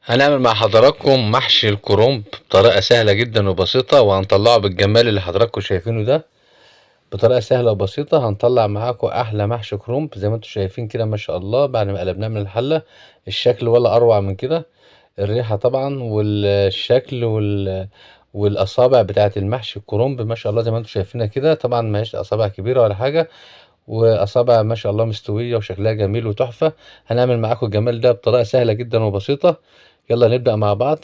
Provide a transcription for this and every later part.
هنعمل مع حضراتكم محشي الكرنب بطريقة سهلة جدا وبسيطة، وهنطلعه بالجمال اللي حضراتكم شايفينه ده بطريقة سهلة وبسيطة. هنطلع معاكم أحلى محشي كرنب زي ما انتم شايفين كده ما شاء الله. بعد ما قلبناه من الحلة الشكل ولا أروع من كده، الريحة طبعا والشكل والأصابع بتاعة المحشي الكرنب ما شاء الله زي ما انتم شايفينها كده. طبعا ما هيش أصابع كبيرة ولا حاجة، وأصابع ما شاء الله مستوية وشكلها جميل وتحفة. هنعمل معاكم الجمال ده بطريقة سهلة جدا وبسيطة. يلا نبدأ مع بعض.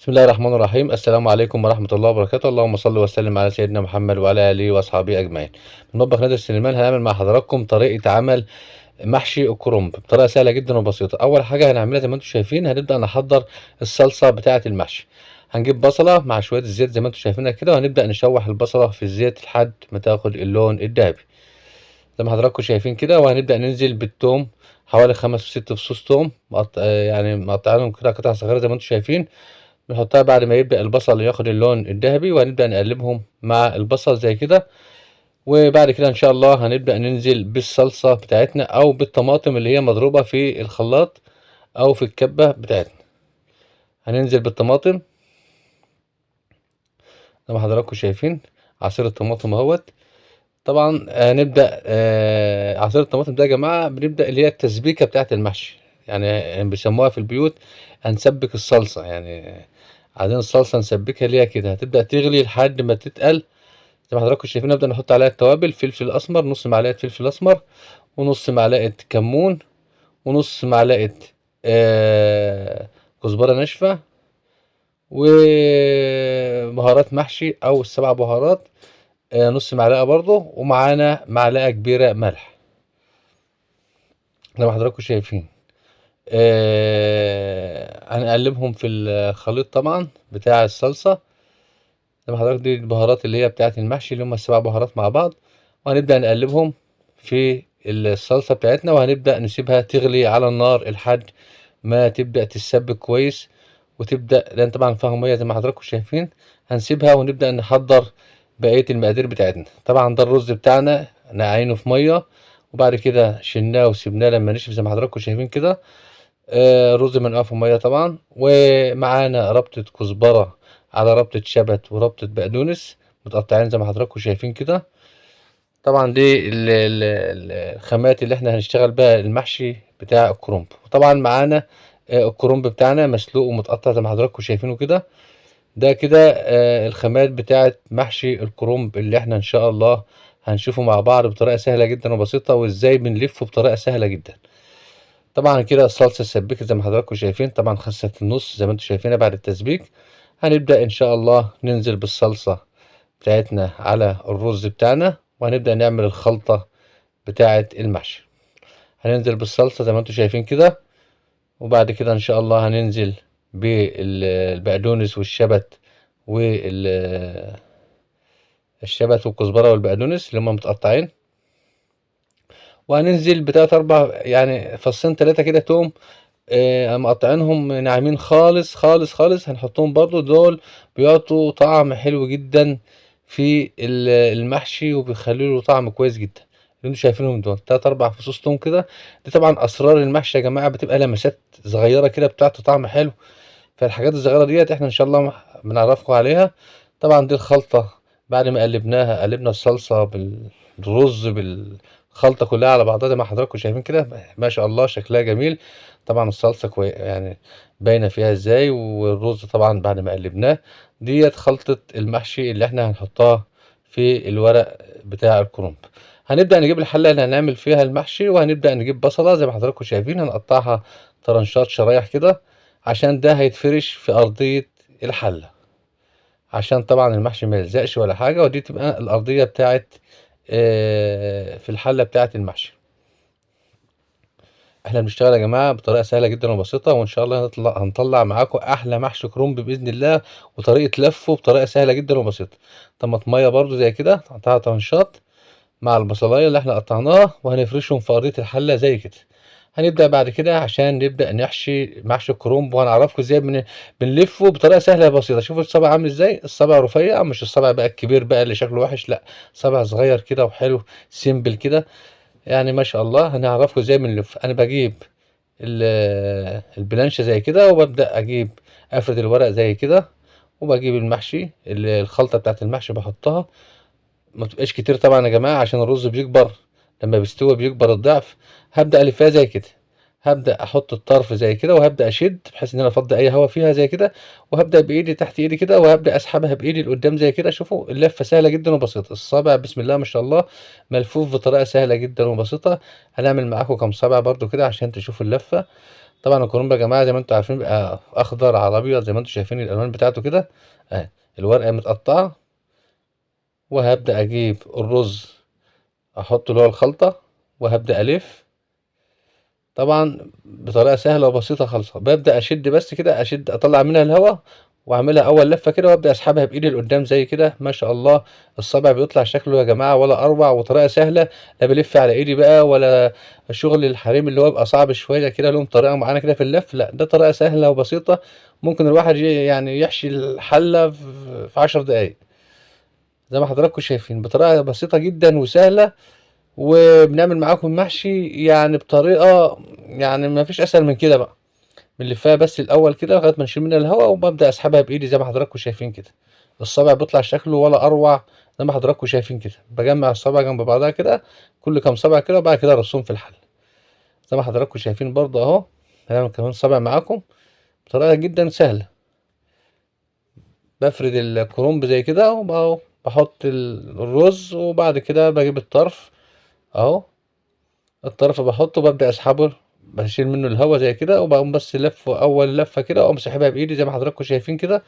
بسم الله الرحمن الرحيم. السلام عليكم ورحمة الله وبركاته. اللهم صل وسلم على سيدنا محمد وعلى آله وأصحابه أجمعين. من مطبخ نادر سليمان هنعمل مع حضراتكم طريقة عمل محشي الكرنب بطريقة سهلة جدا وبسيطة. أول حاجة هنعملها زي ما انتم شايفين، هنبدأ نحضر الصلصة بتاعة المحشي. هنجيب بصلة مع شوية الزيت زي ما انتم شايفينها كده، وهنبدأ نشوح البصلة في الزيت لحد ما تاخد اللون الذهبي زي ما حضراتكم شايفين كده. وهنبدأ ننزل بالثوم حوالي 5 6 فصوص ثوم يعني مقطعينهم كده قطع صغيرة زي ما انتم شايفين. بنحطها بعد ما يبدأ البصل ياخد اللون الذهبي، وهنبدأ نقلبهم مع البصل زي كده. وبعد كده ان شاء الله هنبدأ ننزل بالصلصة بتاعتنا او بالطماطم اللي هي مضروبة في الخلاط او في الكبة بتاعتنا. هننزل بالطماطم زي ما حضراتكم شايفين، عصير الطماطم اهوت. طبعا هنبدأ عصير الطماطم ده يا جماعة بنبدأ اللي هي التسبيكة بتاعت المحشي، يعني بيسموها في البيوت هنسبك الصلصة، يعني عايزين الصلصة نسبكها ليها كده. هتبدأ تغلي لحد ما تتقل زي ما حضراتكم شايفين. نبدأ نحط عليها التوابل: فلفل أسمر، نص معلقة فلفل أسمر، ونص معلقة كمون، ونص معلقة كزبرة ناشفة، وبهارات محشي أو السبع بهارات، نص معلقة برضو، ومعانا معلقة كبيرة ملح زي ما حضراتكم شايفين. هنقلبهم في الخليط طبعا بتاع الصلصة زي ما حضرتك. دي البهارات اللي هي بتاعت المحشي اللي هم السبع بهارات مع بعض، وهنبدأ نقلبهم في الصلصة بتاعتنا، وهنبدأ نسيبها تغلي على النار لحد ما تبدأ تتسبك كويس وتبدأ، لأن طبعا فيها مية زي ما حضراتكم شايفين. هنسيبها ونبدأ نحضر بقية المقادير بتاعتنا. طبعا ده الرز بتاعنا نقعينه في مية، وبعد كده شلناه وسيبناه لما نشف زي ما حضراتكم شايفين كده. رز منقوع في مية طبعا، ومعانا ربطة كزبرة على ربطة شبت وربطة بقدونس متقطعين زي ما حضراتكم شايفين كده. طبعا دي الخامات اللي احنا هنشتغل بها المحشي بتاع الكرنب. وطبعا معانا الكرنب بتاعنا مسلوق ومتقطع زي ما حضراتكم شايفينه كده. ده كده الخامات بتاعت محشي الكرنب اللي احنا ان شاء الله هنشوفه مع بعض بطريقة سهلة جدا وبسيطة، وازاي بنلفه بطريقة سهلة جدا. طبعا كده الصلصة اتسبكت زي ما حضراتكم شايفين، طبعا خست النص زي ما انتم شايفينها بعد التسبيك. هنبدأ ان شاء الله ننزل بالصلصة بتاعتنا على الرز بتاعنا، وهنبدأ نعمل الخلطة بتاعة المحشي. هننزل بالصلصة زي ما انتم شايفين كده، وبعد كده ان شاء الله هننزل بالبقدونس والشبت والشبت والكزبرة والبقدونس اللي هم متقطعين، وهننزل بتلات اربع يعني فصين تلاتة كده توم مقطعينهم ناعمين خالص خالص خالص، هنحطهم برضو. دول بيعطوا طعم حلو جدا في المحشي وبيخلوا له طعم كويس جدا. اللي انتوا شايفينهم دول 3 4 فصوص توم كده. دي طبعا اسرار المحشي يا جماعة، بتبقى لمسات صغيرة كده بتعطي طعم حلو، فالحاجات الصغيرة ديت احنا ان شاء الله بنعرفكم عليها. طبعا دي الخلطة بعد ما قلبناها، قلبنا الصلصه بالرز بالخلطه كلها على بعضها زي ما حضراتكم شايفين كده ما شاء الله شكلها جميل. طبعا الصلصه يعني باينة فيها ازاي، والرز طبعا بعد ما قلبناه. ديت خلطه المحشي اللي احنا هنحطها في الورق بتاع الكرنب. هنبدأ نجيب الحلة اللي هنعمل فيها المحشي، وهنبدأ نجيب بصلة زي ما حضراتكم شايفين، هنقطعها طرنشات شرايح كده عشان ده هيتفرش في أرضية الحلة، عشان طبعا المحشي ما يلزقش ولا حاجة، ودي تبقى الأرضية بتاعت في الحلة بتاعت المحشي. احنا بنشتغل يا جماعة بطريقة سهلة جدا وبسيطة، وان شاء الله هنطلع معاكم احلى محشي كرنب بإذن الله، وطريقة لفه بطريقة سهلة جدا وبسيطة. طماطمية برضو زي كده قطعتها طرنشات مع البصلاية اللي احنا قطعناها، وهنفرشهم في أرضية الحلة زي كده. هنبدأ بعد كده عشان نبدأ نحشي محشي الكرنب، وهنعرفكم ازاي بنلفه بطريقة سهلة بسيطة. شوفوا الصابع عامل ازاي، الصابع رفيع، مش الصابع بقى الكبير بقى اللي شكله وحش، لا صابع صغير كده وحلو simple كده يعني ما شاء الله. هنعرفكم ازاي بنلف. انا بجيب البلانشة زي كده، وببدأ اجيب افرد الورق زي كده، وبجيب المحشي الخلطة بتاعت المحشي بحطها. ما تبقاش كتير طبعا يا جماعة عشان الرز بيكبر لما بيستوي بيكبر الضعف. هبدأ الفها زي كده، هبدأ احط الطرف زي كده، وهبدأ اشد بحيث ان انا افضي اي هواء فيها زي كده، وهبدأ بايدي تحت ايدي كده، وهبدأ اسحبها بايدي لقدام زي كده. شوفوا اللفة سهلة جدا وبسيطة، الصابع بسم الله ما شاء الله ملفوف بطريقة سهلة جدا وبسيطة. هنعمل معاكم كام صابع برضو كده عشان تشوفوا اللفة. طبعا الكرنب يا جماعة زي ما انتم عارفين بيبقى اخضر على ابيض زي ما انتم شايفين الالوان بتاعته كده اهي، الورقة متقطعة. وهبدأ اجيب الرز احطه اللي هو الخلطة، وهبدأ الف طبعا بطريقة سهلة وبسيطة خالصة. ببدأ اشد بس كده، اشد اطلع منها الهواء واعملها اول لفة كده، وابدأ اسحبها بايدي لقدام زي كده. ما شاء الله الصابع بيطلع شكله يا جماعة ولا اروع، وطريقة سهلة، لا بلف على ايدي بقى ولا شغل الحريم اللي هو بيبقى صعب شوية كده، لهم طريقة معينة كده في اللف. لا ده طريقة سهلة وبسيطة، ممكن الواحد يحشي الحلة في 10 دقايق زي ما حضراتكم شايفين، بطريقة بسيطة جدا وسهلة. وبنعمل معاكم محشي بطريقة ما فيش اسهل من كده بقى. بنلفها بس الاول كده لغاية ما نشيل منها الهواء، وببدأ اسحبها بايدي زي ما حضراتكم شايفين كده. الصابع بيطلع شكله ولا اروع زي ما حضراتكم شايفين كده. بجمع الصابع جنب بعضها كده كل كام صابع كده، وبعد كده ارصهم في الحلة زي ما حضراتكم شايفين برضه اهو. هنعمل كمان صابع معاكم بطريقة جدا سهلة. بفرد الكرنب زي كده، وبحط الرز، وبعد كده بجيب الطرف اهو، الطرف بحطه وببدأ اسحبه، بشيل منه الهوا زي كده، وبقوم بس لفه اول لفه كده، واقوم ساحبها بايدي زي ما حضراتكم شايفين كده.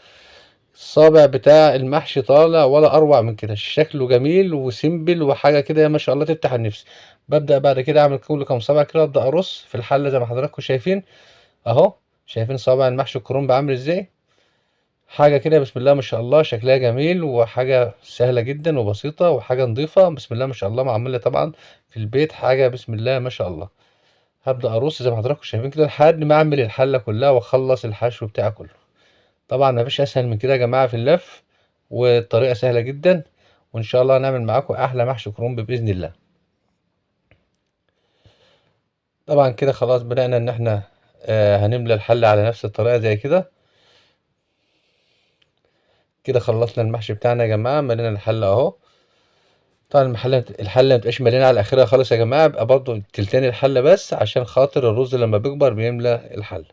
الصابع بتاع المحشي طالع ولا اروع من كده، شكله جميل وسيمبل وحاجه كده ما شاء الله تفتح النفس. ببدأ بعد كده اعمل كل كام صابع كده، ابدأ ارص في الحله زي ما حضراتكم شايفين اهو. شايفين صابع المحشي الكرنب عامل ازاي؟ حاجه كده بسم الله ما شاء الله شكلها جميل، وحاجه سهله جدا وبسيطه، وحاجه نظيفه بسم الله ما شاء الله، معموله طبعا في البيت، حاجه بسم الله ما شاء الله. هبدا ارص زي ما حضراتكم شايفين كده لحد ما اعمل الحله كلها واخلص الحشو بتاعي كله. طبعا ما فيش اسهل من كده يا جماعه في اللف، والطريقه سهله جدا، وان شاء الله هنعمل معاكم احلى محشي كرنب باذن الله. طبعا كده خلاص بدأنا ان احنا هنملى الحله على نفس الطريقه زي كده. كده خلصنا المحشي بتاعنا يا جماعه، ملينا الحله اهو. طبعا الحله ما تبقاش مليانه على اخرها خالص يا جماعه، بيبقى برضو تلتين الحله بس، عشان خاطر الرز لما بيكبر بيملى الحله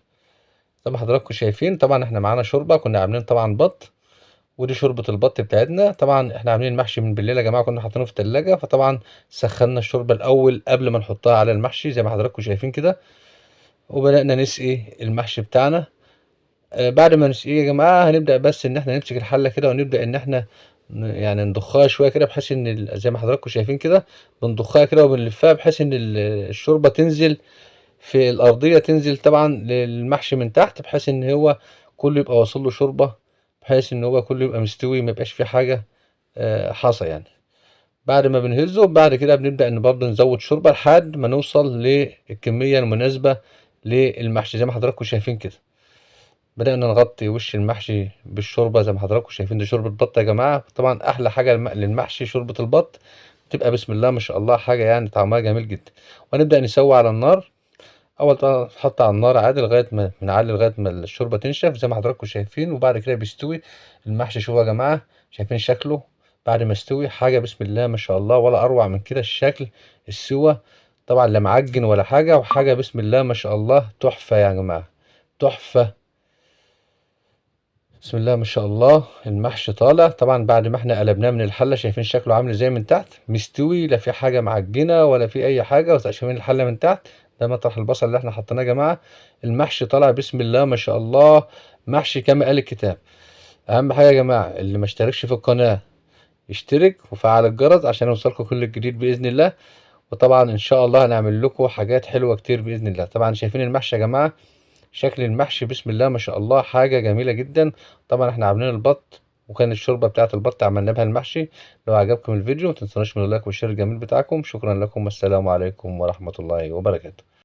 زي ما حضراتكم شايفين. طبعا احنا معانا شوربه، كنا عاملين طبعا بط، ودي شوربه البط بتاعتنا. طبعا احنا عاملين المحشي من بالليل يا جماعه، كنا حاطينه في التلاجة، فطبعا سخنا الشوربه الاول قبل ما نحطها على المحشي زي ما حضراتكم شايفين كده. وبدأنا نسقي المحشي بتاعنا. بعد ما نسقيه يا جماعه هنبدأ بس ان احنا نمسك الحله كده، ونبدأ ان احنا نضخها شويه كده، بحيث ان زي ما حضراتكم شايفين كده بنضخها كده وبنلفها، بحيث ان الشوربه تنزل في الارضيه، تنزل طبعا للمحشي من تحت، بحيث ان هو كله يبقى واصل له شوربه، بحيث ان هو كله يبقى مستوي، ما يبقاش فيه حاجه، حصى. بعد ما بنهزه بعد كده بنبدأ ان برضه نزود شوربه لحد ما نوصل للكميه المناسبه للمحشي زي ما حضراتكم شايفين كده. بدأنا نغطي وش المحشي بالشوربة زي ما حضراتكم شايفين، دي شوربة بط يا جماعة. طبعا أحلى حاجة للمحشي شوربة البط، بتبقى بسم الله ما شاء الله حاجة طعمها جميل جدا. ونبدأ نسوي على النار. أول طبعا نحط على النار عادي لغاية ما نعلي، لغاية ما الشوربة تنشف زي ما حضراتكم شايفين. وبعد كده بيستوي المحشي. شوفوا يا جماعة شايفين شكله بعد ما استوي، حاجة بسم الله ما شاء الله ولا أروع من كده. الشكل السوى طبعا لا معجن ولا حاجة، وحاجة بسم الله ما شاء الله تحفة يا جماعة، تحفة بسم الله ما شاء الله. المحشي طالع طبعا بعد ما احنا قلبناه من الحلة، شايفين شكله عامل ازاي من تحت، مستوي، لا في حاجة معجنة ولا في أي حاجة. شايفين الحلة من تحت، ده مطرح البصل اللي احنا حطيناه يا جماعة. المحشي طالع بسم الله ما شاء الله، محشي كما قال الكتاب. أهم حاجة يا جماعة اللي ما اشتركش في القناة اشترك وفعل الجرس عشان يوصلكم كل الجديد بإذن الله. وطبعا إن شاء الله هنعمل لكم حاجات حلوة كتير بإذن الله. طبعا شايفين المحشي يا جماعة، شكل المحشي بسم الله ما شاء الله حاجة جميلة جدا. طبعا احنا عاملين البط، وكان الشوربة بتاعت البط عملنا بها المحشي. لو عجبكم الفيديو ما تنسوناش من ال like وال share الجميل بتاعكم. شكرا لكم، والسلام عليكم ورحمة الله وبركاته.